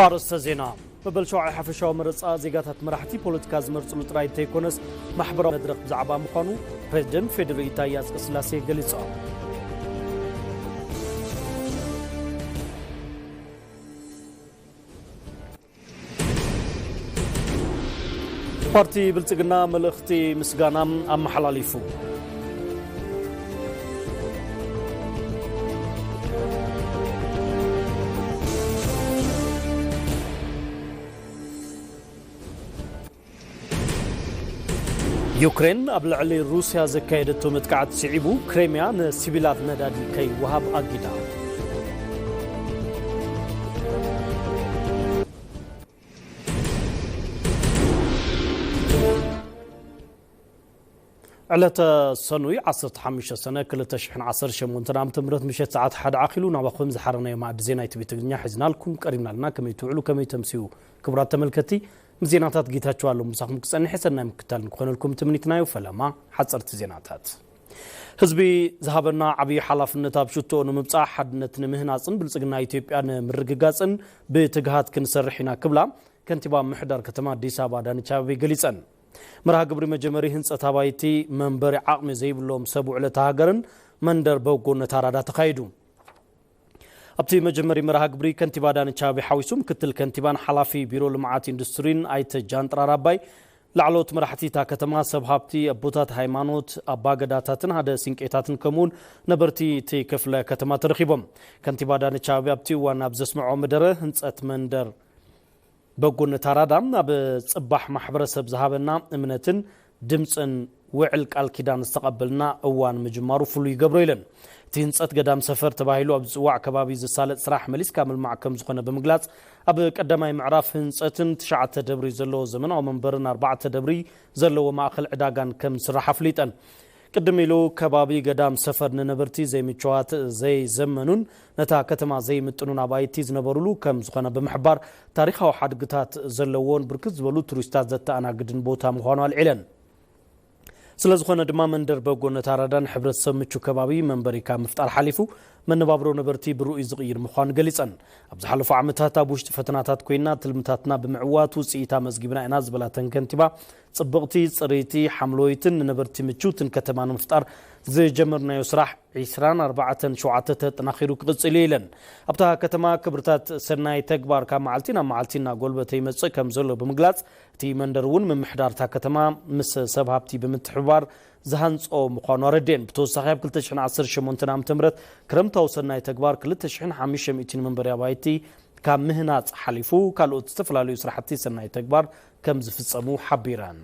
ኣርእስተ ዜና። መበል ሸውዓይ ሓፈሻዊ መረጻ ዜጋታት መራሕቲ ፖለቲካ ዝመርጽሉ ጥራይ እንተይኮነስ ማሕበራዊ መድረኽ ብዛዕባ ምዃኑ ፕሬዚደንት ፌዴሪ ኢሳያስ ቀስላሴ ገሊጾም። ፓርቲ ብልጽግና መልእኽቲ ምስጋና ኣመሓላሊፉ። ዩክሬን ኣብ ልዕሊ ሩስያ ዘካየደቶ መጥቃዕቲ ስዒቡ ክሬምያ ንሲቪላት ነዳዲ ከይወሃብ ኣጊዳ። ዕለተ ሰኑይ ዓሰርተ ሓሙሽተ ሰነ ክልተ ሽሕን ዓሰርተ ሸሞንተን ዓመተ ምህረት ምሸት ሰዓት ሓደ ኣኺሉ ናባኹም ዝሓረናዮ ማዕዲ ዜና ኢቲቪ ትግርኛ ሒዝናልኩም ቀሪብና ኣለና። ከመይ ትውዕሉ፣ ከመይ ተምስዩ? ክቡራት ተመልከቲ፣ ምስ ዜናታት ጌታቸው ኣለሙ ምሳኹም ክጸንሕ ሰናይ ምክታል ንክኾነልኩም ትምኒትናዮ። ፈለማ ሓጸርቲ ዜናታት። ህዝቢ ዝሃበና ዓብዪ ሓላፍነት ኣብ ሽቶኡ ንምብጻሕ ሓድነት ንምህናጽን ብልጽግና ኢትዮጵያ ንምርግጋጽን ብትግሃት ክንሰርሕ ኢና ክብላ ከንቲባ ምሕዳር ከተማ ኣዲስ ኣበባ ኣዳነች ኣቤቤ ገሊጸን። መርሃ ግብሪ መጀመሪ ህንጸት ኣባይቲ መንበሪ ዓቕሚ ዘይብሎም ሰብ ውዕለታ ሃገርን መንደር በጎነት ኣራዳ ተኻይዱ። ኣብቲ መጀመሪ መርሃ ግብሪ ከንቲባ ኣዳነች ኣቤቤ ሓዊሱ ምክትል ከንቲባን ሓላፊ ቢሮ ልምዓት ኢንዱስትሪን ኣይተ ጃንጥራር ኣባይ፣ ላዕለዎት መራሕቲ እታ ከተማ፣ ሰብ ሃብቲ፣ ኣቦታት ሃይማኖት፣ ኣባገዳታትን ሓደ ሲንቄታትን ከምኡውን ነበርቲ እቲ ክፍለ ከተማ ተረኺቦም። ከንቲባ ኣዳነች ኣቤቤ ኣብቲ እዋን ኣብ ዘስምዖ መደረ ህንጸት መንደር በጎነት ኣራዳ ኣብ ጽባሕ ማሕበረሰብ ዝሃበና እምነትን ድምጽን ውዕል ቃል ኪዳን ዝተቐበልና እዋን ምጅማሩ ፍሉይ ይገብሮ ኢለን። እቲ ህንጸት ገዳም ሰፈር ተባሂሉ ኣብ ዝጽዋዕ ከባቢ ዝሳለጥ ስራሕ መሊስካ ምልማዕ ከም ዝኾነ ብምግላጽ፣ ኣብ ቀዳማይ ምዕራፍ ህንጸትን ትሽዓተ ደብሪ ዘለዎ ዘመናዊ መንበርን ኣርባዕተ ደብሪ ዘለዎ ማእኸል ዕዳጋን ከም ዝስራሕ ኣፍሊጠን። ቅድም ኢሉ ከባቢ ገዳም ሰፈር ንነበርቲ ዘይምችዋት፣ ዘይዘመኑን ነታ ከተማ ዘይምጥኑን ኣባይቲ ዝነበሩሉ ከም ዝኾነ ብምሕባር፣ ታሪኻዊ ሓድግታት ዘለዎን ብርክት ዝበሉ ቱሪስታት ዘተኣናግድን ቦታ ምዃኑ ኣልዒለን። ስለ ዝኾነ ድማ መንደር በጎነት ኣራዳ ንሕብረተሰብ ምቹ ከባቢ መንበሪ ካብ ምፍጣር ሓሊፉ መነባብሮ ነበርቲ ብርኡይ ዝቕይር ምዃኑ ገሊጸን። ኣብ ዝሓለፉ ዓመታት ኣብ ውሽጢ ፈተናታት ኮይና ትልምታትና ብምዕዋት ውጽኢት ኣመዝጊብና ኢና ዝበላ እተን ከንቲባ፣ ጽብቕቲ፣ ጽርይቲ፣ ሓምለወይትን ንነበርቲ ምችውትን ከተማ ንምፍጣር ዝጀመርናዮ ስራሕ ዒስራን ኣርባዕተን ሸውዓተ ተጠናኺሩ ክቕጽል እዩ ኢለን። ኣብታ ከተማ ክብርታት ሰናይ ተግባር ካብ መዓልቲ ናብ መዓልቲ እናጎልበተ ይመጽእ ከም ዘሎ ብምግላጽ፣ እቲ መንደር እውን ምምሕዳር እታ ከተማ ምስ ሰብ ሃብቲ ብምትሕብባር ዝሃንጾ ምዃኑ ኣረድኤን። ብተወሳኺ ኣብ ክልተ ሽሕን ዓሰርተ ሸሞንተን ዓመተ ምህረት ክረምታዊ ሰናይ ተግባር ክልተ ሽሕን ሓሙሽተ ሚእትን መንበሪ ኣባይቲ ካብ ምህናጽ ሓሊፉ ካልኦት ዝተፈላለዩ ስራሕቲ ሰናይ ተግባር ከም ዝፍጸሙ ሓቢረን።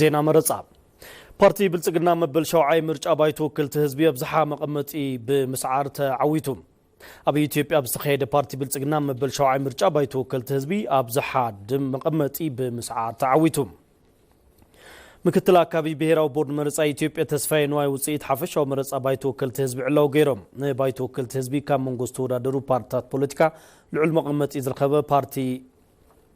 ዜና መረጻ። ፓርቲ ብልጽግና መበል ሸውዓይ ምርጫ ባይቶ ወከልቲ ህዝቢ ኣብዝሓ መቐመጢ ብምስዓር ተዓዊቱ። ኣብ ኢትዮጵያ ኣብ ዝተኻየደ ፓርቲ ብልጽግና መበል ሸውዓይ ምርጫ ባይቶ ወከልቲ ህዝቢ ኣብዝሓ ድም መቐመጢ ብምስዓር ተዓዊቱ። ምክትል ኣካቢ ብሄራዊ ቦርድ መረጻ ኢትዮጵያ ተስፋዬ ንዋይ ውጽኢት ሓፈሻዊ መረጻ ባይቶ ወከልቲ ህዝቢ ዕላዊ ገይሮም። ንባይቶ ወከልቲ ህዝቢ ካብ መንጎ ዝተወዳደሩ ፓርትታት ፖለቲካ ልዑል መቐመጢ ዝረኸበ ፓርቲ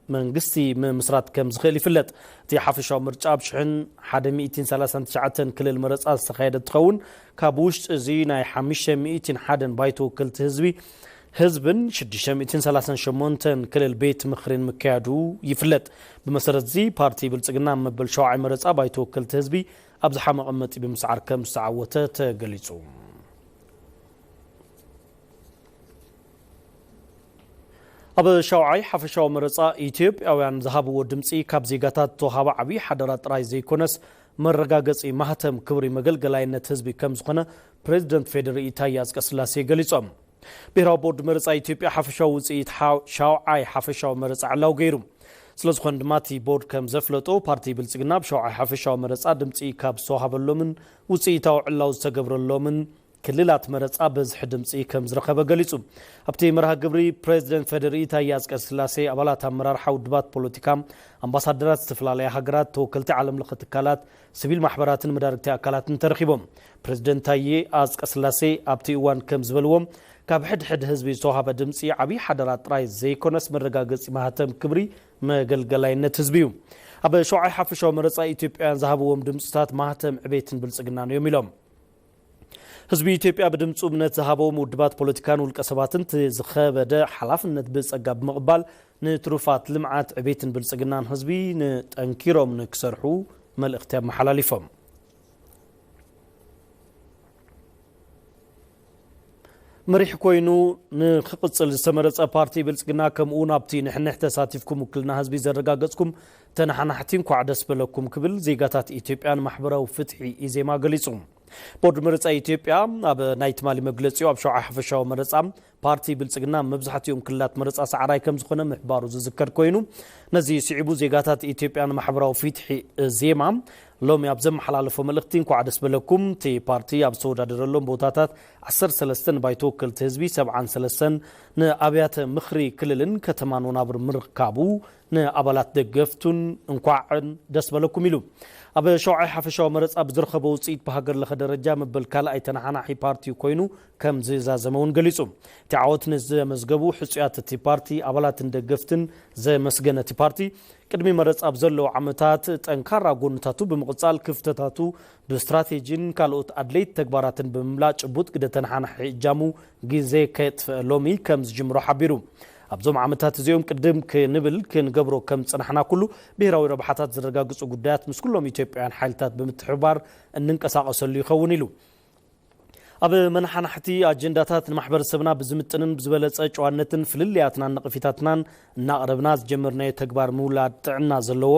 መንግስቲ ምምስራት ከም ዝኽእል ይፍለጥ። እቲ ሓፈሻዊ ምርጫ ኣብ ሽሕን ሓደ ሚእትን ሰላሳን ትሽዓተን ክልል መረጻ ዝተኻየደ እንትኸውን፣ ካብ ውሽጢ እዚ ናይ ሓሙሽተ ሚእትን ሓደን ባይቶ ወከልቲ ህዝቢ ህዝብን ሽዱሽተ ሚእትን ሰላሳን ሸሞንተን ክልል ቤት ምኽሪን ምክያዱ ይፍለጥ። ብመሰረት እዚ ፓርቲ ብልጽግና ኣብ መበል ሸውዓይ መረጻ ባይቶ ወከልቲ ህዝቢ ኣብዝሓ መቐመጢ ብምስዓር ከም ዝተዓወተ ተገሊጹ። ኣብ ሻውዓይ ሓፈሻዊ መረጻ ኢትዮጵያውያን ዝሃብዎ ድምጺ ካብ ዜጋታት ዝተዋሃበ ዓብዪ ሓደራ ጥራይ ዘይኮነስ መረጋገጺ ማህተም ክብሪ መገልገላይነት ህዝቢ ከም ዝኾነ ፕሬዚደንት ፌዴሪ ኢሳያስ ቀስላሴ ገሊጾም። ብሄራዊ ቦርድ መረጻ ኢትዮጵያ ሓፈሻዊ ውጽኢት ሓ-፣ ሻውዓይ ሓፈሻዊ መረጻ ዕላው ገይሩ። ስለ ዝኾነ ድማ እቲ ቦርድ ከም ዘፍለጦ ፓርቲ ብልጽግና ኣብ ሻውዓይ ሓፈሻዊ መረጻ ድምጺ ካብ ዝተዋሃበሎምን ውጽኢታዊ ዕላው ዝተገብረሎምን ክልላት መረፃ በዝሒ ድምፂ ከም ዝረኸበ ገሊፁ። ኣብቲ መርሃ ግብሪ ፕሬዚደንት ፌዴሪ ታዬ ኣጽቀስላሴ፣ ኣባላት ኣመራርሓ ውድባት ፖለቲካ፣ ኣምባሳደራት ዝተፈላለያ ሃገራት፣ ተወከልቲ ዓለም ለኸ ትካላት፣ ሲቪል ማሕበራትን መዳርግቲ ኣካላትን ተረኺቦም። ፕሬዚደንት ታዬ ኣጽቀስላሴ ኣብቲ እዋን ከም ዝበልዎ፣ ካብ ሕድሕድ ህዝቢ ዝተዋህበ ድምፂ ዓብዪ ሓደራ ጥራይ ዘይኮነስ መረጋገፂ ማህተም ክብሪ መገልገላይነት ህዝቢ እዩ። ኣብ ሸውዓይ ሓፈሻዊ መረፃ ኢትዮጵያውያን ዝሃብዎም ድምፅታት ማህተም ዕቤትን ብልፅግናን እዮም ኢሎም። ህዝቢ ኢትዮጵያ ብድምፁ እምነት ዝሃበዎም ውድባት ፖለቲካን ውልቀ ሰባትን እቲ ዝኸበደ ሓላፍነት ብፀጋ ብምቕባል ንትሩፋት ልምዓት ዕቤትን ብልፅግናን ህዝቢ ንጠንኪሮም ንክሰርሑ መልእኽቲ ኣመሓላሊፎም። መሪሕ ኮይኑ ንክቕፅል ዝተመረፀ ፓርቲ ብልፅግና፣ ከምኡ እውን ኣብቲ ንሕንሕ ተሳቲፍኩም ውክልና ህዝቢ ዘረጋገፅኩም ተነሓናሕቲ እንኳዕ ደስ በለኩም ክብል ዜጋታት ኢትዮጵያ ንማሕበራዊ ፍትሒ ኢዜማ ገሊፁ። ቦርድ መረፃ ኢትዮጵያ ኣብ ናይ ትማሊ መግለፂኡ፣ ኣብ ሸውዓይ ሓፈሻዊ መረፃ ፓርቲ ብልፅግና መብዛሕትኦም ክልላት መረፃ ሰዓራይ ከም ዝኾነ ምሕባሩ ዝዝከር ኮይኑ፣ ነዚ ስዒቡ ዜጋታት ኢትዮጵያ ንማሕበራዊ ፍትሒ ኢዜማ ሎሚ ኣብ ዘመሓላለፎ መልእኽቲ፣ እንኳዕ ደስ በለኩም። እቲ ፓርቲ ኣብ ዝተወዳደረሎም ቦታታት ዓሰርተ ሰለስተ ንባይቶ ወከልቲ ህዝቢ፣ ሰብዓን ሰለስተን ንኣብያተ ምኽሪ ክልልን ከተማን ወናብር ምርካቡ፣ ንኣባላት ደገፍቱን እንኳዕን ደስ በለኩም ኢሉ። ኣብ ሸውዓይ ሓፈሻዊ መረፃ ብዝረኸቦ ውፅኢት፣ ብሃገር ለኸ ደረጃ መበል ካልኣይ ተነሓናሒ ፓርቲ ኮይኑ ከም ዝዛዘመ እውን ገሊፁ። እቲ ዓወት ንዘመዝገቡ ሕፁያት እቲ ፓርቲ፣ ኣባላትን ደገፍትን ዘመስገነ እቲ ፓርቲ፣ ቅድሚ መረፃ ኣብ ዘለዉ ዓመታት ጠንካራ ጎንታቱ ብምቕፃል፣ ክፍተታቱ ብስትራቴጂን ካልኦት ኣድለይቲ ተግባራትን ብምምላእ፣ ጭቡጥ ግደ ተነሓናሒ እጃሙ ግዜ ከየጥፍአ ሎሚ ከም ዝጅምሮ ሓቢሩ። ኣብዞም ዓመታት እዚኦም ቅድም ክንብል ክንገብሮ ከም ዝጸናሕና ኩሉ፣ ብሄራዊ ረብሓታት ዘረጋግጹ ጉዳያት ምስ ኩሎም ኢትዮጵያውያን ሓይልታት ብምትሕብባር እንንቀሳቐሰሉ ይኸውን ኢሉ። ኣብ መናሓናሕቲ ኣጀንዳታት ንማሕበረሰብና ብዝምጥንን ብዝበለጸ ጨዋነትን ፍልልያትናን ነቐፊታትናን እናቕረብና ዝጀመርናዮ ተግባር ምውላድ ጥዕና ዘለዎ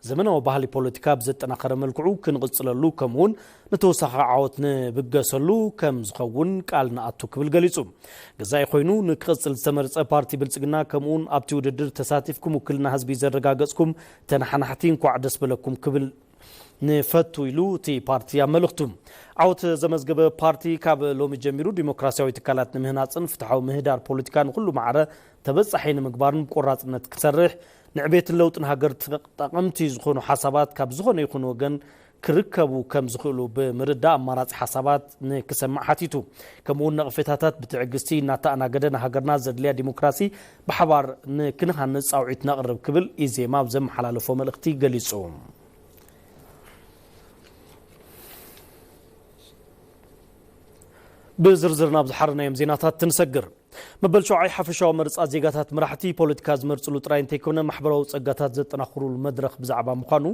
ዘመናዊ ባህሊ ፖለቲካ ብዘጠናኸረ መልክዑ ክንቕጽለሉ፣ ከምኡውን ንተወሳኺ ዓወት ንብገሰሉ ከም ዝኸውን ቃል ንኣቱ ክብል ገሊጹ። ገዛኢ ኮይኑ ንክቕጽል ዝተመርጸ ፓርቲ ብልጽግና፣ ከምኡውን ኣብቲ ውድድር ተሳቲፍኩም ውክልና ህዝቢ ዘረጋገጽኩም ተነሓናሕቲ እንኳዕ ደስ በለኩም ክብል ንፈቱ ኢሉ እቲ ፓርቲ ኣብ መልእኽቱ። ዓወት ዘመዝገበ ፓርቲ ካብ ሎሚ ጀሚሩ ዲሞክራሲያዊ ትካላት ንምህናጽን ፍትሓዊ ምህዳር ፖለቲካ ንኹሉ ማዕረ ተበጻሒ ንምግባርን ብቆራጽነት ክሰርሕ፣ ንዕቤትን ለውጥን ሃገር ጠቐምቲ ዝኾኑ ሓሳባት ካብ ዝኾነ ይኹን ወገን ክርከቡ ከም ዝኽእሉ ብምርዳእ ኣማራጺ ሓሳባት ንክሰምዕ ሓቲቱ። ከምኡውን ነቕፌታታት ብትዕግስቲ እናተኣናገደ ንሃገርና ዘድልያ ዲሞክራሲ ብሓባር ንክንሃንጽ ጻውዒት ነቕርብ ክብል ኢዜማ ኣብ ዘመሓላለፎ መልእኽቲ ገሊጹ። ብዝርዝር ናብ ዝሓረናዮም ዜናታት ትንሰግር። መበል ሸውዓይ ሓፈሻዊ መርጻ ዜጋታት መራሕቲ ፖለቲካ ዝመርጽሉ ጥራይ እንተይኮነ፣ ማሕበራዊ ጸጋታት ዘጠናኽሩሉ መድረኽ ብዛዕባ ምዃኑ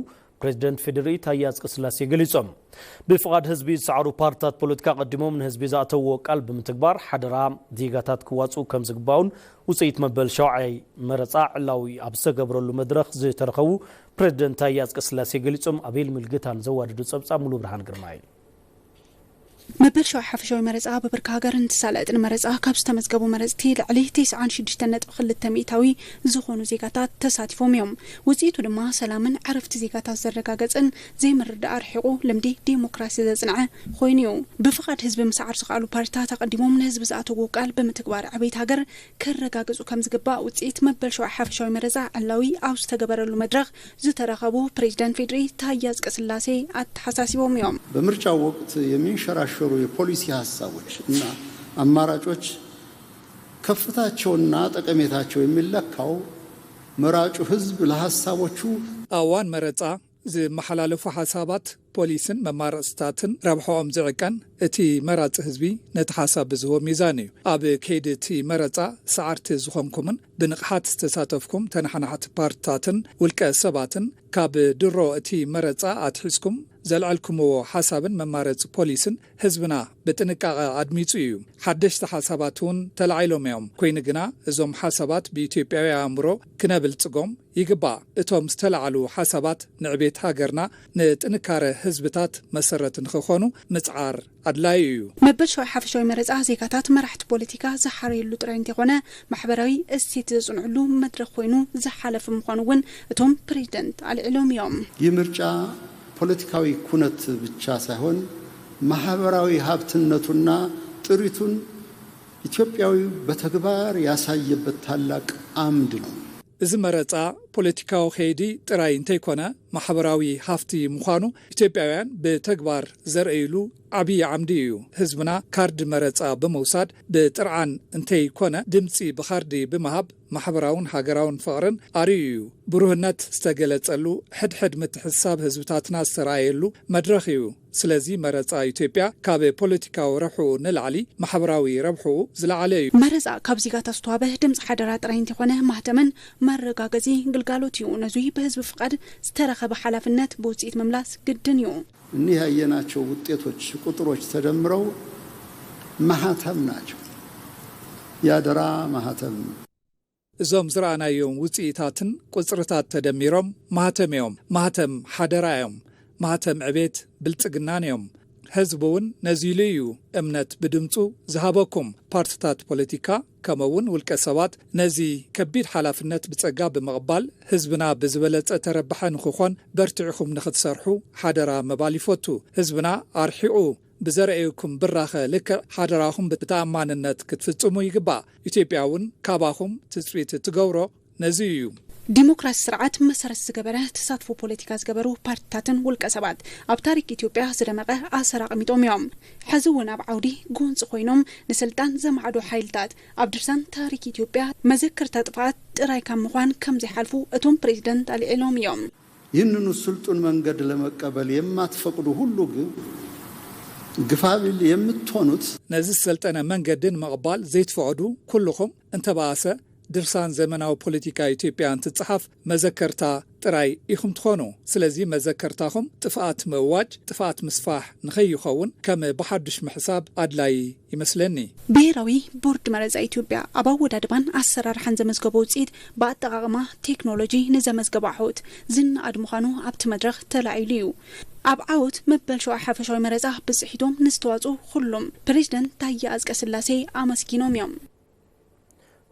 ፕሬዚደንት ፌዴሪ ታዬ ኣጽቀስላሴ ገሊጾም። ብፍቓድ ህዝቢ ዝሰዓሩ ፓርትታት ፖለቲካ ቀዲሞም ንህዝቢ ዝኣተውዎ ቃል ብምትግባር ሓደራ ዜጋታት ክዋጽኡ ከም ዝግባኡን ውጽኢት መበል ሸውዓይ መረጻ ዕላዊ ኣብ ዝተገብረሉ መድረኽ ዝተረኸቡ ፕሬዚደንት ታዬ ኣጽቀስላሴ ገሊጾም። ኣቤል ምልግታን ዘዋደዱ ጸብጻብ ሙሉ ብርሃን ግርማይ። መበል ሸውዓይ ሓፈሻዊ መረጻ ብብርኪ ሃገር እንትሳለጥ ንመረጻ ካብ ዝተመዝገቡ መረጽቲ ልዕሊ ተስዓን ሽዱሽተን ነጥቢ ክልተ ሚእታዊ ዝኾኑ ዜጋታት ተሳቲፎም እዮም። ውጽኢቱ ድማ ሰላምን ዕረፍቲ ዜጋታት ዘረጋገጽን ዘይምርዳእ ኣርሒቑ ልምዲ ዲሞክራሲ ዘጽንዐ ኮይኑ እዩ። ብፍቓድ ህዝቢ ምስዓር ዝኸኣሉ ፓርቲታት ኣቐዲሞም ንህዝቢ ዝኣተዎ ቃል ብምትግባር ዕቤት ሃገር ከረጋግጹ ከም ዝግባእ ውጽኢት መበል ሸውዓይ ሓፈሻዊ መረጻ ዕላዊ ኣብ ዝተገበረሉ መድረኽ ዝተረኸቡ ፕሬዚዳንት ፌዴሪ ታዬ ኣጽቀስላሴ ኣተሓሳሲቦም እዮም። በምርጫው ወቅት የሚንሸራሸሩ የፖሊሲ ሐሳቦች እና አማራጮች ከፍታቸውና ጠቀሜታቸው የሚለካው መራጩ ህዝብ ለሐሳቦቹ ኣዋን መረጻ ዝመሓላለፉ ሓሳባት ፖሊስን መማረፅታትን ረብሐኦም ዝዕቀን እቲ መራፂ ህዝቢ ነቲ ሓሳብ ብዝህቦ ሚዛን እዩ። ኣብ ከይዲ እቲ መረፃ ሰዓርቲ ዝኾንኩምን ብንቕሓት ዝተሳተፍኩም ተነሓናሕቲ ፓርትታትን ውልቀ ሰባትን ካብ ድሮ እቲ መረፃ ኣትሒዝኩም ዘልዐልኩምዎ ሓሳብን መማረፂ ፖሊስን ህዝብና ብጥንቃቐ ኣድሚፁ እዩ። ሓደሽቲ ሓሳባት እውን ተላዒሎም እዮም። ኮይኑ ግና እዞም ሓሳባት ብኢትዮጵያዊ ኣእምሮ ክነብልፅጎም ይግባእ። እቶም ዝተላዕሉ ሓሳባት ንዕቤት ሃገርና ንጥንካረ ህዝብታት መሰረት ንኽኾኑ ምፅዓር ኣድላዩ እዩ። መበል ሸውዓይ ሓፈሻዊ መረፃ ዜጋታት መራሕቲ ፖለቲካ ዝሓረየሉ ጥራይ እንተይኮነ ማሕበራዊ እሴት ዘፅንዕሉ መድረኽ ኮይኑ ዝሓለፈ ምዃኑ እውን እቶም ፕሬዚደንት ኣልዒሎም እዮም። ይህ ምርጫ ፖለቲካዊ ኩነት ብቻ ሳይሆን ማህበራዊ ሃብትነቱና ጥሪቱን ኢትዮጵያዊ በተግባር ያሳየበት ታላቅ አምድ ነው። እዚ መረጻ ፖለቲካዊ ከይዲ ጥራይ እንተይኮነ፣ ማሕበራዊ ሃፍቲ ምዃኑ ኢትዮጵያውያን ብተግባር ዘርእይሉ ዓብዪ ዓምዲ እዩ። ህዝብና ካርድ መረጻ ብምውሳድ ብጥርዓን እንተይኮነ፣ ድምጺ ብኻርዲ ብምሃብ ማሕበራውን ሃገራውን ፍቕርን ኣርእዩ እዩ። ብሩህነት ዝተገለጸሉ፣ ሕድሕድ ምትሕስሳብ ህዝብታትና ዝተረኣየሉ መድረኽ እዩ። ስለዚ መረጻ ኢትዮጵያ ካብ ፖለቲካዊ ረብሕኡ ንላዕሊ ማሕበራዊ ረብሕኡ ዝለዓለ እዩ። መረጻ ካብ ዜጋታት ዝተዋህበ ድምፂ ሓደራ ጥራይ እንተይኮነ፣ ማህተምን መረጋገፂ ግልጋሎት እዩ። ነዙይ ብህዝቢ ፍቓድ ዝተረኸበ ሓላፍነት ብውፅኢት ምምላስ ግድን እዩ። እኒህ ያየናቸው ውጤቶች፣ ቁጥሮች ተደምረው ማህተም ናቸው። ያደራ ማህተም። እዞም ዝረኣናዮም ውፅኢታትን ቁፅርታት ተደሚሮም ማህተም እዮም። ማህተም ሓደራ እዮም። ማህተም ዕቤት ብልፅግናን እዮም። ህዝቢ እውን ነዚ ኢሉ እዩ እምነት ብድምፁ ዝሃበኩም። ፓርትታት ፖለቲካ ከምኡ እውን ውልቀ ሰባት ነዚ ከቢድ ሓላፍነት ብፀጋ ብምቕባል፣ ህዝብና ብዝበለፀ ተረባሐ ንክኾን በርቲዕኹም ንክትሰርሑ ሓደራ ምባል ይፈቱ። ህዝብና ኣርሒቑ ብዘረኣየኩም ብራኸ ልክዕ ሓደራኹም ብተኣማንነት ክትፍጽሙ ይግባእ። ኢትዮጵያ እውን ካባኹም ትጽቢት እትገብሮ ነዚ እዩ። ዲሞክራሲ ስርዓት መሰረት ዝገበረ ተሳትፎ ፖለቲካ ዝገበሩ ፓርቲታትን ውልቀ ሰባት ኣብ ታሪክ ኢትዮጵያ ዝደመቐ ኣሰር ኣቐሚጦም እዮም። ሕዚ እውን ኣብ ዓውዲ ጎንፂ ኮይኖም ንስልጣን ዘማዕዶ ሓይልታት ኣብ ድርሳን ታሪክ ኢትዮጵያ መዘክርታ ጥፍኣት ጥራይ ካብ ምዃን ከም ዘይሓልፉ እቶም ፕሬዚደንት ኣልዒሎም እዮም። ይህንኑ ስልጡን መንገድ ለመቀበል የማትፈቅዱ ሁሉ ግን ግፋቢል የምትሆኑት። ነዚ ዝሰልጠነ መንገዲ ንምቕባል ዘይትፈቕዱ ኩልኹም እንተበኣሰ ድርሳን ዘመናዊ ፖለቲካ ኢትዮጵያ እንትጸሓፍ መዘከርታ ጥራይ ኢኹም ትኾኑ። ስለዚ መዘከርታኹም ጥፍኣት ምእዋጅ፣ ጥፍኣት ምስፋሕ ንኸይኸውን ከም ብሓዱሽ ምሕሳብ ኣድላዪ ይመስለኒ። ብሄራዊ ቦርድ መረጻ ኢትዮጵያ ኣብ ኣወዳድባን ኣሰራርሓን ዘመዝገቦ ውፅኢት ብኣጠቓቕማ ቴክኖሎጂ ንዘመዝገቦ ዓወት ዝነኣድ ምዃኑ ኣብቲ መድረኽ ተላዒሉ እዩ። ኣብ ዓወት መበል ሸውዓይ ሓፈሻዊ መረጻ ብፅሒቶም ንዝተዋፅኡ ኩሉም ፕሬዚደንት ታየ ኣፅቀ ስላሴ ኣመስጊኖም እዮም።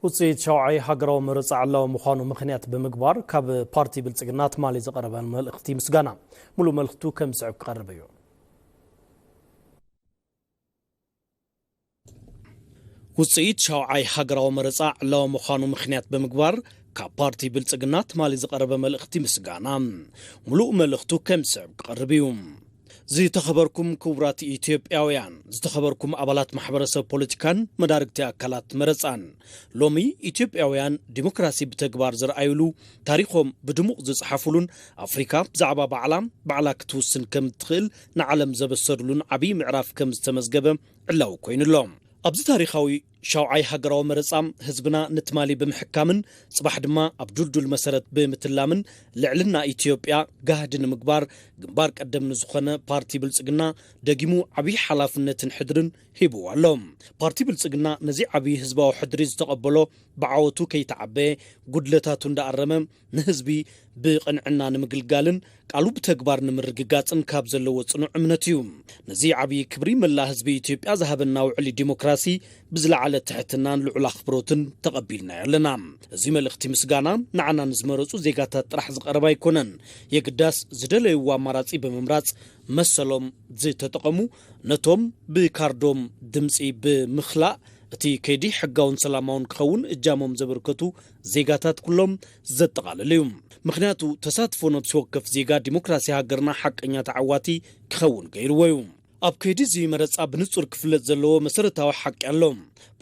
ውፅኢት ሻውዓይ ሃገራዊ መረጻ ዕላዊ ምዃኑ ምኽንያት ብምግባር ካብ ፓርቲ ብልፅግና ትማሊ ዝቐረበ መልእኽቲ ምስጋና። ሙሉእ መልእኽቱ ከም ዝስዕብ ክቐርብ እዩ። ውፅኢት ሻውዓይ ሃገራዊ መረፃ ዕላዊ ምዃኑ ምኽንያት ብምግባር ካብ ፓርቲ ብልፅግና ትማሊ ዝቐረበ መልእኽቲ ምስጋና። ሙሉእ መልእኽቱ ከም ዝስዕብ ክቐርብ እዩ። ዝተኸበርኩም ክቡራት ኢትዮጵያውያን፣ ዝተኸበርኩም ኣባላት ማሕበረሰብ ፖለቲካን መዳርግቲ ኣካላት መረፃን፣ ሎሚ ኢትዮጵያውያን ዲሞክራሲ ብተግባር ዝረኣዩሉ፣ ታሪኾም ብድሙቕ ዝፀሓፉሉን ኣፍሪካ ብዛዕባ ባዕላ ባዕላ ክትውስን ከም እትኽእል ንዓለም ዘበሰሩሉን ዓብዪ ምዕራፍ ከም ዝተመዝገበ ዕላዊ ኮይኑ ኣሎ። ኣብዚ ታሪኻዊ ሻውዓይ ሃገራዊ መረፃ ህዝብና ንትማሊ ብምሕካምን ፅባሕ ድማ ኣብ ዱልዱል መሰረት ብምትላምን ልዕልና ኢትዮጵያ ጋህዲ ንምግባር ግንባር ቀደም ንዝኾነ ፓርቲ ብልፅግና ደጊሙ ዓብዪ ሓላፍነትን ሕድርን ሂብዎ ኣሎ። ፓርቲ ብልፅግና ነዚ ዓብዪ ህዝባዊ ሕድሪ ዝተቐበሎ ብዓወቱ ከይተዓበየ ጉድለታቱ እንዳኣረመ ንህዝቢ ብቕንዕና ንምግልጋልን ቃሉ ብተግባር ንምርግጋጽን ካብ ዘለዎ ጽኑዕ እምነት እዩ። ነዚ ዓብዪ ክብሪ መላእ ህዝቢ ኢትዮጵያ ዝሃበና ውዕሊ ዲሞክራሲ ብዝለዓለ ትሕትናን ልዑል ኣኽብሮትን ተቐቢልናዮ ኣለና። እዚ መልእኽቲ ምስጋና ንዓና ንዝመረጹ ዜጋታት ጥራሕ ዝቐረበ ኣይኮነን። የግዳስ ዝደለይዎ ኣማራጺ ብምምራጽ መሰሎም ዝተጠቐሙ፣ ነቶም ብካርዶም ድምጺ ብምኽላእ እቲ ከይዲ ሕጋውን ሰላማውን ክኸውን እጃሞም ዘበርከቱ ዜጋታት ኩሎም ዘጠቓልል እዩ። ምኽንያቱ ተሳትፎ ነብሲ ወከፍ ዜጋ ዲሞክራሲ ሃገርና ሓቀኛ ተዓዋቲ ክኸውን ገይርዎ እዩ። ኣብ ከይዲ እዚ መረፃ ብንጹር ክፍለጥ ዘለዎ መሰረታዊ ሓቂ ኣሎ።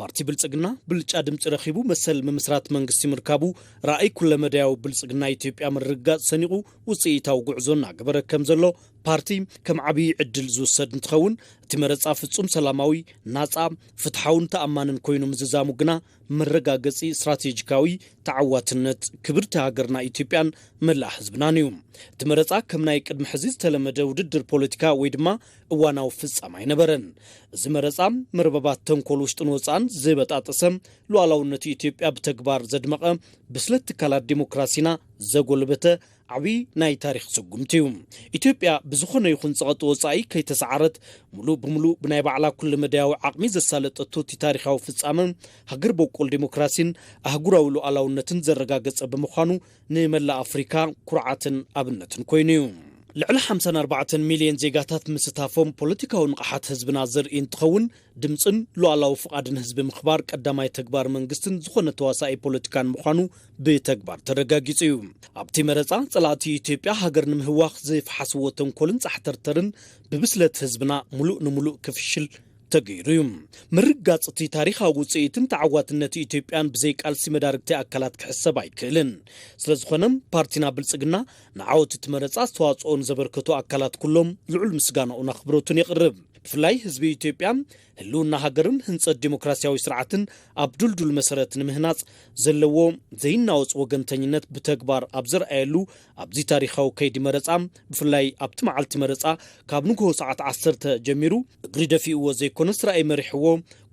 ፓርቲ ብልጽግና ብልጫ ድምፂ ረኺቡ መሰል ምምስራት መንግስቲ ምርካቡ ራእይ ኩለመዳያዊ ብልጽግና ኢትዮጵያ ምርግጋጽ ሰኒቑ ውፅኢታዊ ጉዕዞ እናገበረ ከም ዘሎ ፓርቲ ከም ዓብዪ ዕድል ዝውሰድ እንትኸውን፣ እቲ መረፃ ፍጹም ሰላማዊ፣ ናፃ፣ ፍትሓውን ተኣማንን ኮይኑ ምዝዛሙ ግና መረጋገፂ ስትራቴጂካዊ ተዓዋትነት ክብርቲ ሃገርና ኢትዮጵያን መላእ ህዝብናን እዩ። እቲ መረፃ ከም ናይ ቅድሚ ሕዚ ዝተለመደ ውድድር ፖለቲካ ወይ ድማ እዋናዊ ፍጻመ ኣይነበረን። እዚ መረፃ መርበባት ተንኮል ውሽጥን ወፃእን ዝበጣጠሰ፣ ሉዓላውነት ኢትዮጵያ ብተግባር ዘድመቐ፣ ብስለት ትካላት ዲሞክራሲና ዘጎልበተ ዓብዪ ናይ ታሪኽ ስጉምቲ እዩ። ኢትዮጵያ ብዝኾነ ይኹን ጸቐጥ ወጻኢ ከይተሰዓረት፣ ሙሉእ ብሙሉእ ብናይ ባዕላ ኩለመዳያዊ ዓቕሚ ዘሳለጠቶ እቲ ታሪኻዊ ፍጻመ፣ ሃገር በቆል ዲሞክራሲን ኣህጉራዊ ሉዓላውነትን ዘረጋገጸ ብምዃኑ፣ ንመላእ ኣፍሪካ ኩርዓትን ኣብነትን ኮይኑ እዩ። ልዕሊ ሓምሳን ኣርባዕተን ሚልዮን ዜጋታት ምስታፎም ፖለቲካዊ ንቕሓት ህዝብና ዘርኢ እንትኸውን፣ ድምፅን ሉዓላዊ ፍቓድን ህዝቢ ምኽባር ቀዳማይ ተግባር መንግስትን ዝኾነ ተዋሳኢ ፖለቲካን ምዃኑ ብተግባር ተረጋጊጹ እዩ። ኣብቲ መረፃ፣ ጸላእቲ ኢትዮጵያ ሃገር ንምህዋኽ ዝፈሓስዎ ተንኮልን ጻሕተርተርን ብብስለት ህዝብና ሙሉእ ንሙሉእ ክፍሽል ተገይሩ እዩ። ምርግጋጽ እቲ ታሪኻዊ ውጽኢትን ተዓዋትነት ኢትዮጵያን ብዘይ ቃልሲ መዳርግቲ ኣካላት ክሕሰብ ኣይክእልን። ስለ ዝኾነ፣ ፓርቲና ብልጽግና ንዓወት እቲ መረጻ ኣስተዋጽኦ ንዘበርከቱ ኣካላት ኩሎም ልዑል ምስጋናኡን ኣኽብሮቱን የቕርብ። ብፍላይ ህዝቢ ኢትዮጵያ ህልውና ሃገርን ህንጸት ዲሞክራሲያዊ ስርዓትን ኣብ ድልዱል መሰረት ንምህናጽ ዘለዎ ዘይናወጽ ወገንተኝነት ብተግባር ኣብ ዘርኣየሉ ኣብዚ ታሪኻዊ ከይዲ መረጻ፣ ብፍላይ ኣብቲ መዓልቲ መረጻ ካብ ንግሆ ሰዓት ዓሰርተ ጀሚሩ እግሪ ደፊእዎ ዘይኮነስ ራእይ መሪሕዎ፣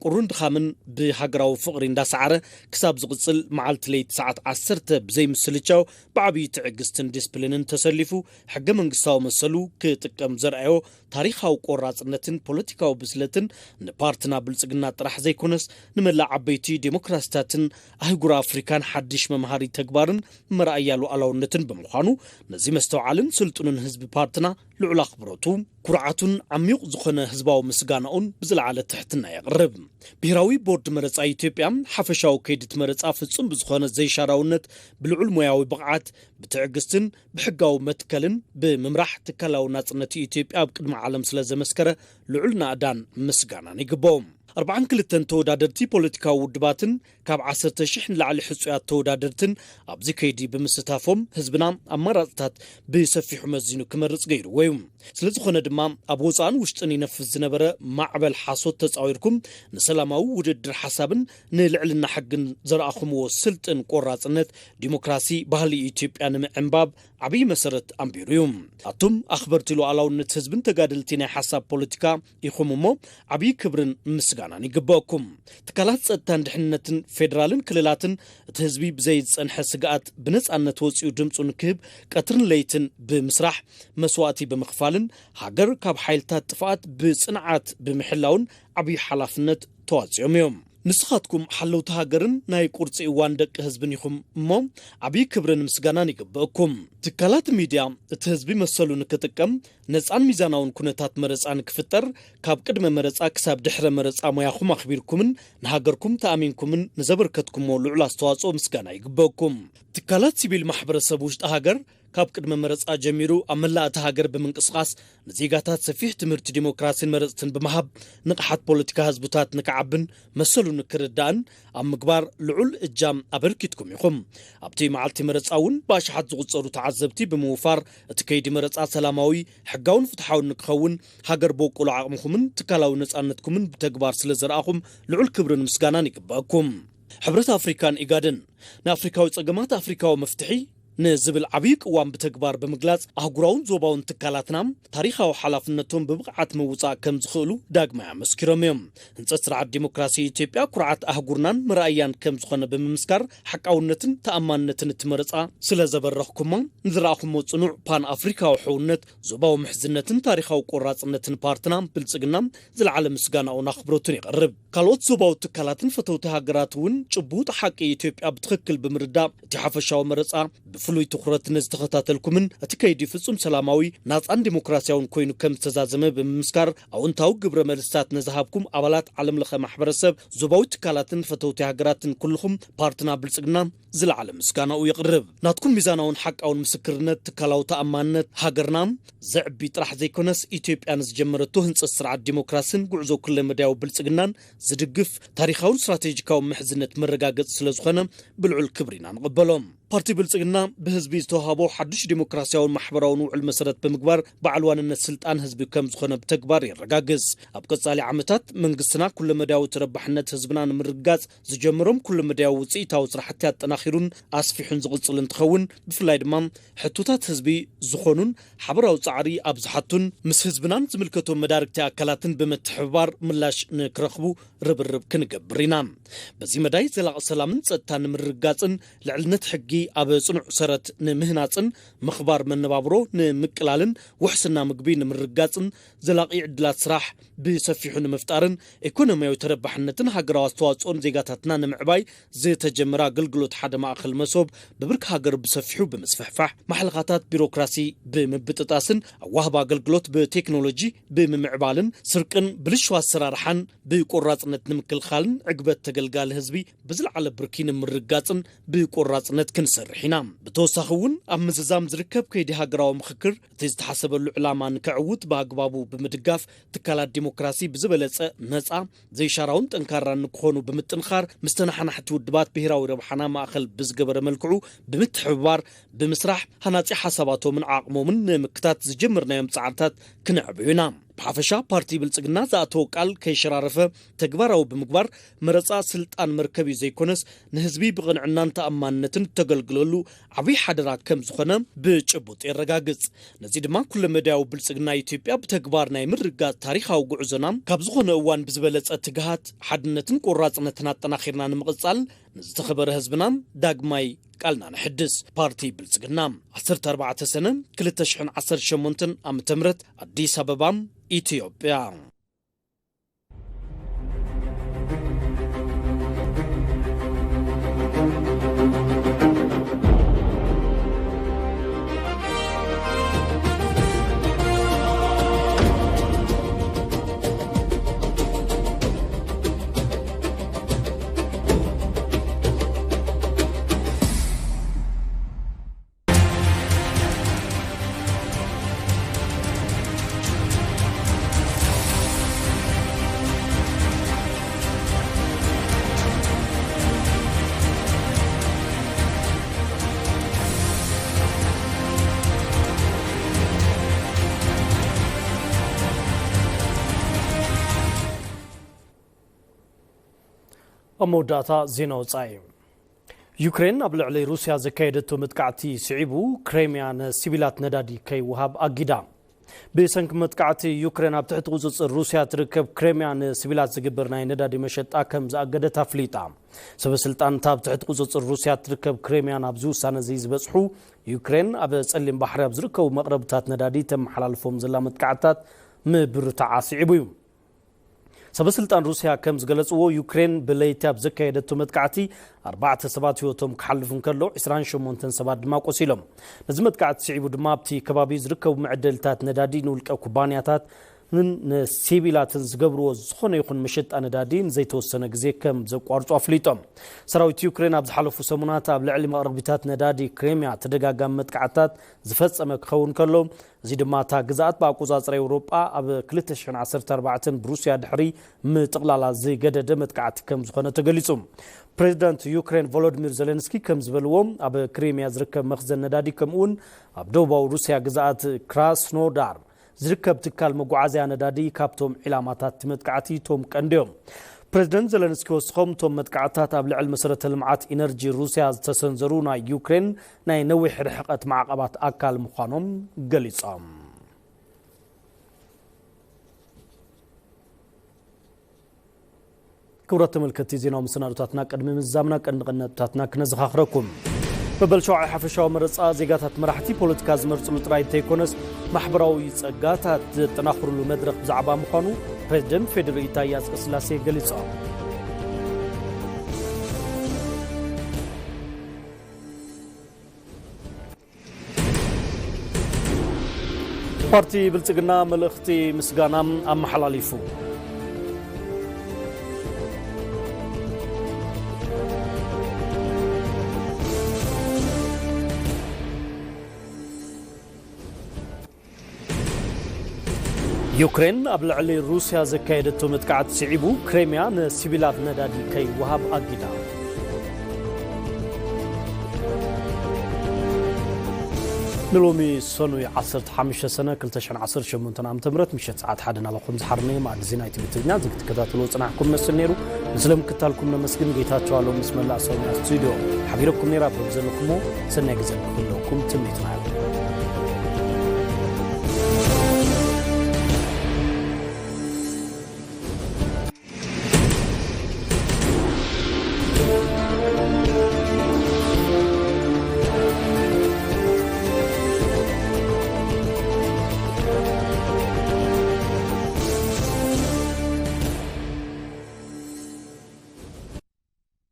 ቁርን ድኻምን ብሃገራዊ ፍቕሪ እንዳሰዓረ ክሳብ ዝቕጽል መዓልቲ ለይቲ ሰዓት ዓሰርተ ብዘይምስልቻው ብዓብዪ ትዕግስትን ዲስፕሊንን ተሰሊፉ ሕገ መንግስታዊ መሰሉ ክጥቀም ዘርኣዮ ታሪኻዊ ቆራጽነትን ፖለቲካዊ ብስለትን ንፓርትና ብልጽግና ጥራሕ ዘይኮነስ ንመላእ ዓበይቲ ዴሞክራሲታትን ኣህጉር ኣፍሪካን ሓድሽ መምሃሪ ተግባርን መርኣያ ሉዓላውነትን ብምዃኑ ነዚ መስተውዓልን ስልጡንን ህዝቢ ፓርትና ልዑል ኣኽብሮቱ፣ ኩርዓቱን ዓሚቕ ዝኾነ ህዝባዊ ምስጋናኡን ብዝለዓለ ትሕትና የቕርብ። ብሄራዊ ቦርድ መረጻ ኢትዮጵያ ሓፈሻዊ ከይዲ እቲ መረጻ ፍጹም ብዝኾነ ዘይሻራውነት ብልዑል ሞያዊ ብቕዓት ብትዕግስትን ብሕጋዊ መትከልን ብምምራሕ ትካላዊ ናጽነት ኢትዮጵያ ኣብ ቅድሚ ዓለም ስለ ዘመስከረ ልዑል ናእዳን ምስጋናን ይግብኦም። ኣርባዓን ክልተን ተወዳደርቲ ፖለቲካዊ ውድባትን ካብ ዓሰርተ ሽሕ ንላዕሊ ሕጹያት ተወዳደርትን ኣብዚ ከይዲ ብምስታፎም ህዝብና ኣማራጽታት ብሰፊሑ መዚኑ ክመርጽ ገይርዎ እዩ። ስለ ዝኾነ ድማ ኣብ ወጻእን ውሽጥን ይነፍስ ዝነበረ ማዕበል ሓሶት ተጻዊርኩም ንሰላማዊ ውድድር ሓሳብን ንልዕልና ሕግን ዘርኣኹምዎ ስልጥን ቆራጽነት ዲሞክራሲ ባህሊ ኢትዮጵያ ንምዕንባብ ዓብዪ መሰረት ኣንቢሩ እዩ። ኣቱም ኣኽበርቲ ሉዓላውነት ህዝብን ተጋደልቲ ናይ ሓሳብ ፖለቲካ ኢኹም እሞ ዓብዪ ክብርን ምስጋናን ይግበአኩም። ትካላት ጸጥታን ድሕንነትን ፌደራልን ክልላትን እቲ ህዝቢ ብዘይ ዝጸንሐ ስግኣት ብነጻነት ወጺኡ ድምጹ ንክህብ ቀትርን ለይትን ብምስራሕ መስዋእቲ ብምኽፋልን ሃገር ካብ ሓይልታት ጥፍኣት ብጽንዓት ብምሕላውን ዓብዪ ሓላፍነት ተዋጺኦም እዮም። ንስኻትኩም ሓለውቲ ሃገርን ናይ ቁርጺ እዋን ደቂ ህዝብን ኢኹም እሞ ዓብዪ ክብርን ምስጋናን ይግበእኩም። ትካላት ሚድያ እቲ ህዝቢ መሰሉ ንክጥቀም ነጻን ሚዛናውን ኩነታት መረጻ ንክፍጠር ካብ ቅድመ መረጻ ክሳብ ድሕረ መረጻ ሞያኹም ኣኽቢርኩምን ንሃገርኩም ተኣሚንኩምን ንዘበርከትኩሞ ልዑል ኣስተዋጽኦ ምስጋና ይግበእኩም። ትካላት ሲቪል ማሕበረሰብ ውሽጢ ሃገር ካብ ቅድመ መረጻ ጀሚሩ ኣብ መላእ እታ ሃገር ብምንቅስቓስ ንዜጋታት ሰፊሕ ትምህርቲ ዲሞክራሲን መረጽትን ብምሃብ ንቕሓት ፖለቲካ ህዝብታት ንክዓብን መሰሉ ንክርዳእን ኣብ ምግባር ልዑል እጃም ኣበርኪትኩም ኢኹም። ኣብቲ መዓልቲ መረጻ እውን ብኣሽሓት ዝቑጸሩ ተዓዘብቲ ብምውፋር እቲ ከይዲ መረጻ ሰላማዊ፣ ሕጋውን ፍትሓውን ንክኸውን ሃገር በቁሉ ዓቕምኹምን ትካላዊ ነጻነትኩምን ብተግባር ስለ ዘርኣኹም ልዑል ክብርን ምስጋናን ይግበኣኩም። ሕብረት ኣፍሪካን ኢጋድን ንኣፍሪካዊ ጸገማት ኣፍሪካዊ መፍትሒ ንዝብል ዓብዪ ቅዋም ብተግባር ብምግላጽ ኣህጉራውን ዞባውን ትካላትና ታሪኻዊ ሓላፍነቶም ብብቕዓት ምውጻእ ከም ዝኽእሉ ዳግማይ ኣመስኪሮም እዮም። ህንጸት ስርዓት ዲሞክራሲ ኢትዮጵያ ኩርዓት ኣህጉርናን መርኣያን ከም ዝኾነ ብምምስካር ሓቃውነትን ተኣማንነትን እቲ መረጻ ስለ ዘበረኽኩሞ ንዝረኣኹሞ ጽኑዕ ፓን ኣፍሪካዊ ሕውነት፣ ዞባዊ ምሕዝነትን ታሪኻዊ ቆራጽነትን ፓርትና ብልጽግና ዝለዓለ ምስጋናኡን ኣኽብሮቱን የቕርብ። ካልኦት ዞባዊ ትካላትን ፈተውቲ ሃገራት እውን ጭቡጥ ሓቂ ኢትዮጵያ ብትኽክል ብምርዳእ እቲ ሓፈሻዊ መረጻ ብፍሉይ ትኹረት ንዝተኸታተልኩምን እቲ ከይዲ ፍጹም ሰላማዊ፣ ናጻን ዲሞክራሲያውን ኮይኑ ከም ዝተዛዘመ ብምምስካር ኣውንታዊ ግብረ መልስታት ንዝሃብኩም ኣባላት ዓለም ለኸ ማሕበረሰብ፣ ዞባዊ ትካላትን ፈተውቲ ሃገራትን ኩልኹም ፓርትና ብልጽግና ዝለዓለ ምስጋናኡ የቕርብ። ናትኩም ሚዛናውን ሓቃውን ምስክርነት ትካላዊ ተኣማንነት ሃገርና ዘዕቢ ጥራሕ ዘይኮነስ ኢትዮጵያ ንዝጀመረቶ ህንጸት ስርዓት ዲሞክራስን ጉዕዞ ኩለመዳያዊ ብልጽግናን ዝድግፍ ታሪኻውን ስትራቴጂካዊ ምሕዝነት መረጋገጺ ስለ ዝኾነ ብልዑል ክብሪ ኢና ንቕበሎ። ፓርቲ ብልጽግና ብህዝቢ ዝተዋሃቦ ሓዱሽ ዲሞክራሲያውን ማሕበራውን ውዕል መሰረት ብምግባር በዓል ዋንነት ስልጣን ህዝቢ ከም ዝኾነ ብተግባር የረጋግጽ። ኣብ ቀጻሊ ዓመታት መንግስትና ኩለመዳያዊ ተረባሕነት ህዝብና ንምርግጋጽ ዝጀመሮም ኩለመዳያዊ ውጽኢታዊ ስራሕቲ ኣጠናኺሩን ኣስፊሑን ዝቕጽል እንትኸውን ብፍላይ ድማ ሕቶታት ህዝቢ ዝኾኑን ሓበራዊ ጻዕሪ ኣብ ዝሓቱን ምስ ህዝብናን ዝምልከቶም መዳርግቲ ኣካላትን ብምትሕብባር ምላሽ ንክረኽቡ ርብርብ ክንገብር ኢና። በዚ መዳይ ዘላቒ ሰላምን ጸጥታን ንምርግጋጽን ልዕልነት ሕጊ ኣብ ጽኑዕ ሰረት ንምህናጽን ምኽባር መነባብሮ ንምቅላልን ውሕስና ምግቢ ንምርጋጽን ዘላቒ ዕድላት ስራሕ ብሰፊሑ ንምፍጣርን ኢኮኖሚያዊ ተረባሕነትን ሃገራዊ ኣስተዋጽኦን ዜጋታትና ንምዕባይ ዝተጀመረ ኣገልግሎት ሓደ ማእከል መሶብ ብብርኪ ሃገር ብሰፊሑ ብምስፍሕፋሕ፣ ማሕለኻታት ቢሮክራሲ ብምብጥጣስን ኣዋህባ ኣገልግሎት ብቴክኖሎጂ ብምምዕባልን ስርቅን ብልሹ ኣሰራርሓን ብቆራጽነት ንምክልኻልን ዕግበት ተገልጋሊ ህዝቢ ብዝለዓለ ብርኪ ንምርጋጽን ብቆራጽነት ክንሰርሕ ኢና። ብተወሳኺ እውን ኣብ ምዝዛም ዝርከብ ከይዲ ሃገራዊ ምኽክር እቲ ዝተሓሰበሉ ዕላማ ንከዕውት ብኣግባቡ ብምድጋፍ ትካላት ዲሞክራሲ ብዝበለጸ ነጻ፣ ዘይሻራውን ጠንካራን ንክኾኑ ብምጥንኻር ምስ ተነሓናሕቲ ውድባት ብሄራዊ ረብሓና ማእኸል ብዝገበረ መልክዑ ብምትሕብባር ብምስራሕ ሃናጺ ሓሳባቶምን ዓቕሞምን ንምክታት ዝጀመርናዮም ጻዕርታት ክነዕብዩ ኢና። ብሓፈሻ ፓርቲ ብልጽግና ዝኣተዎ ቃል ከይሸራረፈ ተግባራዊ ብምግባር መረጻ ስልጣን መርከብ እዩ ዘይኮነስ ንህዝቢ ብቕንዕናን ተኣማንነትን እተገልግለሉ ዓብዪ ሓደራ ከም ዝኾነ ብጭቡጥ የረጋግጽ። ነዚ ድማ ኩለመዳያዊ ብልጽግና ኢትዮጵያ ብተግባር ናይ ምርግጋጽ ታሪኻዊ ጉዕዞና ካብ ዝኾነ እዋን ብዝበለጸ ትግሃት፣ ሓድነትን ቆራጽነትን ኣጠናኺርና ንምቕጻል ንዝተኸበረ ህዝብና ዳግማይ ቃልና ነሕድስ። ፓርቲ ብልጽግና ዓሰርተ ኣርባዕተ ሰነ ክልተ ሽሕን ዓሰርተ ሸሞንተን ዓመተ ምህረት፣ ኣዲስ ኣበባ፣ ኢትዮጵያ። ኣብ መወዳእታ ዜና ወጻኢ። ዩክሬን ኣብ ልዕሊ ሩስያ ዘካየደቶ መጥቃዕቲ ስዒቡ፣ ክሬምያ ንሲቪላት ነዳዲ ከይወሃብ ኣጊዳ። ብሰንኪ መጥቃዕቲ ዩክሬን ኣብ ትሕቲ ቁጽጽር ሩስያ ትርከብ ክሬምያ ንሲቪላት ዝግበር ናይ ነዳዲ መሸጣ ከም ዝኣገደት ኣፍሊጣ። ሰበ ስልጣን እታ ኣብ ትሕቲ ቁጽጽር ሩስያ ትርከብ ክሬምያ ናብዚ ውሳነ እዚ ዝበጽሑ፣ ዩክሬን ኣብ ጸሊም ባሕሪ ኣብ ዝርከቡ መቕረብታት ነዳዲ ተመሓላልፎም ዘላ መጥቃዕትታት ምብርታዓ ስዒቡ እዩ። ሰበ ስልጣን ሩስያ ከም ዝገለጽዎ፣ ዩክሬን ብለይቲ ኣብ ዘካየደቶ መጥቃዕቲ ኣርባዕተ ሰባት ህይወቶም ክሓልፍ እንከሎ፣ ዕስራን ሸሞንተን ሰባት ድማ ቆሲሎም። ነዚ መጥቃዕቲ ስዒቡ ድማ ኣብቲ ከባቢ ዝርከቡ መዕደልታት ነዳዲ ንውልቀ ኩባንያታትን ንሲቪላትን ዝገብርዎ ዝኾነ ይኹን መሸጣ ነዳዲ ንዘይተወሰነ ግዜ ከም ዘቋርጹ ኣፍሊጦም። ሰራዊት ዩክሬን ኣብ ዝሓለፉ ሰሙናት ኣብ ልዕሊ መቕረቢታት ነዳዲ ክሬምያ ተደጋጋሚ መጥቃዕትታት ዝፈጸመ ክኸውን ከሎ፣ እዚ ድማ እታ ግዝኣት ብኣቆጻጽራ ኤውሮጳ ኣብ ክልተ ሽሕን ዓሰርተ ኣርባዕተን ብሩስያ ድሕሪ ምጥቕላላ ዝገደደ መጥቃዕቲ ከም ዝኾነ ተገሊጹ። ፕሬዚዳንት ዩክሬን ቮሎዲሚር ዜሌንስኪ ከም ዝበልዎ፣ ኣብ ክሪሚያ ዝርከብ መኽዘን ነዳዲ ከምኡውን ኣብ ደቡባዊ ሩስያ ግዝኣት ክራስኖዳር ዝርከብ ትካል መጓዓዝያ ነዳዲ ካብቶም ዒላማታት እቲ መጥቃዕቲ እቶም ቀንዲ እዮም። ፕሬዚደንት ዘለንስኪ ወሲኾም፣ እቶም መጥቃዕትታት ኣብ ልዕሊ መሰረተ ልምዓት ኢነርጂ ሩስያ ዝተሰንዘሩ ናይ ዩክሬን ናይ ነዊሕ ርሕቀት ማዕቐባት ኣካል ምዃኖም ገሊጾም። ክቡራት ተመልከትቲ፣ ዜናዊ መሰናዶታትና ቅድሚ ምዝዛምና ቀንዲ ቀንዲ ነጥብታትና ክነዘኻኽረኩም። መበል ሸውዓይ ሓፈሻዊ መረጻ ዜጋታት መራሕቲ ፖለቲካ ዝመርጽሉ ጥራይ እንተይኮነስ፣ ማሕበራዊ ጸጋታት ዘጠናኽርሉ መድረኽ ብዛዕባ ምዃኑ ፕሬዚደንት ፌዴሪ ኢሳያስ ስላሴ ገሊጾም። ፓርቲ ብልጽግና መልእኽቲ ምስጋና ኣመሓላሊፉ። ዩክሬን ኣብ ልዕሊ ሩስያ ዘካየደቶ መጥቃዕቲ ስዒቡ፣ ክሬምያ ንሲቪላት ነዳዲ ከይወሃብ ኣጊዳ። ንሎሚ ሰኑይ ዓሰርተ ሓሙሽተ ሰነ ክልተ ሽሕን ዓሰርተ ሸሞንተን ዓመተ ምህረት ምሸት ሰዓት ሓደ ናባኹም ዝሓርነየ ማዕዲ ዜና ኢቲቪ ትግርኛ እዚ ክትከታተልዎ ዝጸናሕኩም መስል ነይሩ። ንስለ ምክታልኩም ነመስግን። ጌታቸው ኣሎም ምስ መላእ ሰውኛ ስቱዲዮ ሓቢረኩም ነይራ። በብዘለኹሞ ሰናይ ግዜ ንክህልወኩም ትምኒትና እዩ።